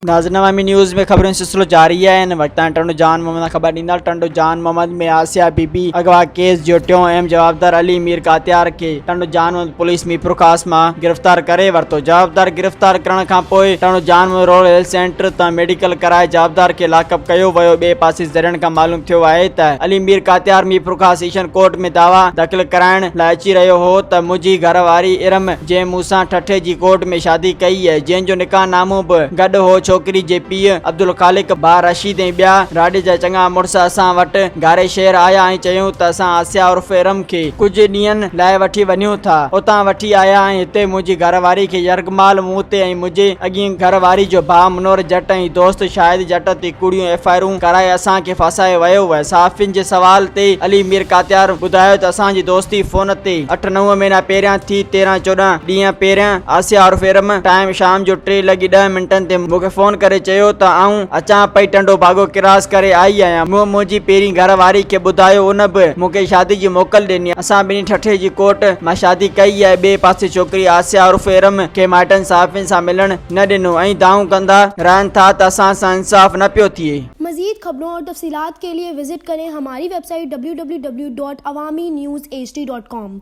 ناظرين عوامي نيوز ۾ خبرن جو سلسلو جاري آهي هن وقت تائين ٽنڊو جان محمد کان خبر ڏيندڙ ٽنڊو جان محمد ۾ آسيا بي بي اغوا ڪيس جو ٽيون اهم جوابدار علي مير ڪاتيار کي ٽنڊو جان محمد پوليس ميرپورخاص مان گرفتار ڪري ورتو جوابدار گرفتار ڪرڻ کان پوء Tando Jan Muhammad rural health centre تان ميڊيڪل ڪرائي جوابدار کي لاڪ اپ ڪيو ويو ٻئي پاسي ذريعن کان معلوم ٿيو آهي ته علي مير ڪاتيار ميرپورخاص سيشن ڪورٽ ۾ دعويٰ داخل ڪرائڻ لاء اچي رهيو هو ته منهنجي گهر واري ارم جنهن مون سان ٺٽي جي ڪورٽ ۾ شادي ڪئي ۽ جنهن جو نڪاح نامو به گڏ هو، ڇوڪري جي پيء عبدالخالق، ڀاء رشيد ۽ ٻيا راڏي جا چڱا مڙس اسان وٽ گهاري شهر آيا ۽ چيائون ته اسان آسيا عرف ارم کي ڪجهه ڏينهن لاء وٺي وڃون ٿا. اتان وٺي آيا ۽ هتي منهنجي گهر واري کي يرغمال مون تي ۽ منهنجي اڳئين گهر واري جو ڀاء منور جٽ ۽ دوست شاهد جٽ تي ڪوڙيون ايف I آرون ڪرائي اسان کي ڦاسايو ويو. صحافين جي سوال تي علي مير ڪاتيار ٻڌايو ته اسان جي دوستي فون تي اٺ نو مهينا پهريان ٿي 13 14 ڏينهن پهريان آسيا عرف ارم ٽائيم شام جو ٽي لڳي ڏهه منٽن تي مون کي فون ڪري چيو ته آئون اچان پئي ٽنڊو باگو ڪراس ڪري آئي آهيان مون منهنجي پهرين گهر واري کي ٻڌايو ان به مون کي شادي جي موڪل ڏني اسان ٻنهي ٺٽي جي ڪورٽ مان شادي ڪئي آهي ٻئي پاسي ڇوڪري آسيا عرف ارم کي مائٽن صحافين سان ملڻ نه ڏنو ۽ دانهون ڪندا رهن ٿا ته اسان سان انصاف نه پيو ٿئي. مزيد خبرون اور تفصيلات کے لئے وزٽ ڪرين ھماري website W W W dot Awami news H D dot com.